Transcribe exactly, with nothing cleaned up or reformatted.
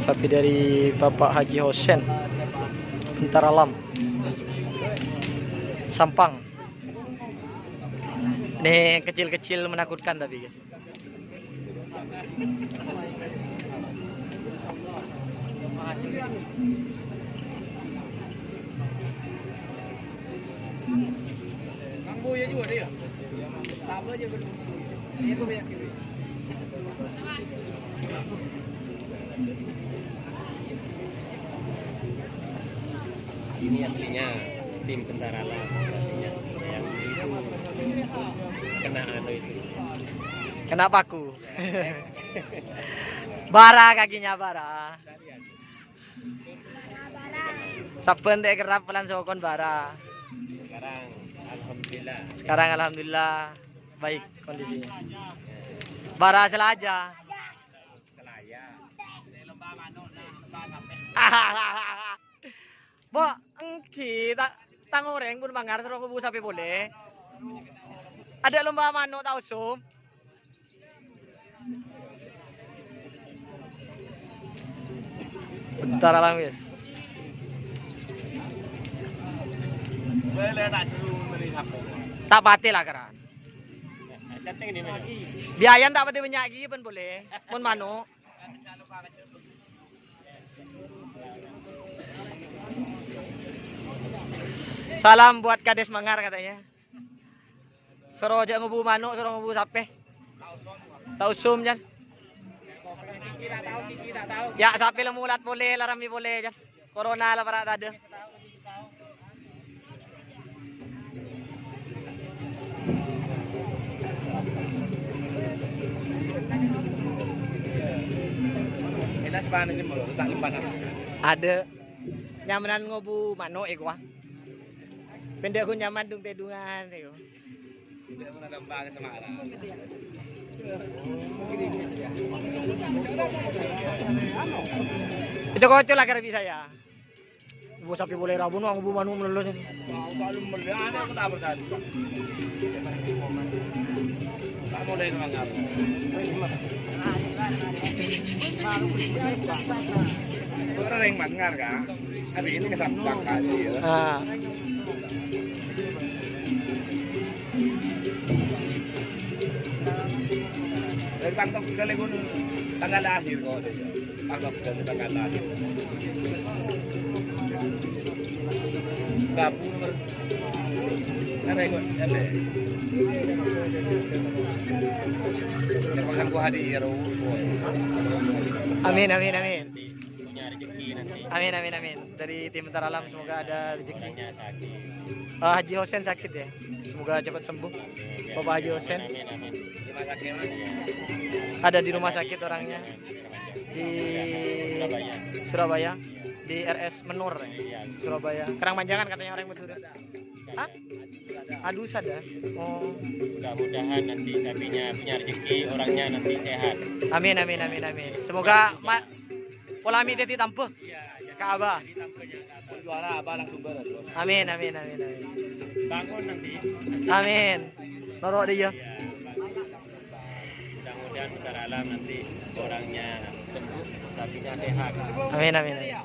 Sapi dari Bapak Haji Hosen, Bentara Lam, Sampang. Ini kecil-kecil menakutkan tapi, guys. Ini aslinya tim Bentara Lam, aslinya. Yang itu kena anu itu. Kena paku. Bara kakinya, bara. Sabbhân ta' kerrap lan sokon bara. Sekarang alhamdulillah. Sekarang alhamdulillah baik kondisinya. Bara sè la ajâ. Selaya. Bo, engghi, ta-, tang orèng pon mangar soro ngobu sapè polè. Adâ' lomba mano' ta' osum. Bentara Lam, guys. Ta' patè la, karan. Biayana ta' patè bânnya' ghi, pon polè. Mon mano'. Salam buat Kades Mangar katanya. Soro jhâ' ngobu mano', soro ngobu sapè. Ta' osum, Jan. Ya, sapè la molat polè, la rammè polè, Jan. Corona la para' tadâ'. Adâ' nyamanan ngobu mano' è kowa. Pendek ghun nyaman dung-tèdungan, yo. Itu kocok lah, kira bisa ya. Bu sapè polè rabu, no, bu mano' melolo. Orang yang mangar, kan? Hari ini kesempatan kali, ya. Ah. Dari Bangkok ke Legon tanggal lahir kok. Bangkok ke tanggal lahir. Kabur. Ada ikut, ada. Makan buah di Eropa. Amin, amin, amin. Punya rezeki nanti. Amin, amin, amin. Dari tim Tentara Alam, semoga ada rezeki. Orangnya sakit. Eh, Haji Hosen sakit ya. Semoga cepat sembuh. Amin, amin. Bapak Haji Hosen. Amin, amin. Ada di rumah sakit orangnya. Di Surabaya. Surabaya. Di R S Menur, ya. Iya. Surabaya. Kerang Manjangan katanya orang Madura. Hah? Aduh, sadar. Oh. Mudah-mudahan nanti sapinya punya rezeki, orangnya nanti sehat. Amin, amin, amin, amin. Semoga ma-, pola mi teti tampo. Iya, iya. Ka Abah. Juara Abah langsung beres, Bos. Amin, amin, amin, amin. Bangun nanti. Amin. Noro' deh, ya. Iya, bangun. Mudah-mudahan Bentara Alam nanti orangnya sembuh, sapinya sehat. Amin, amin, amin.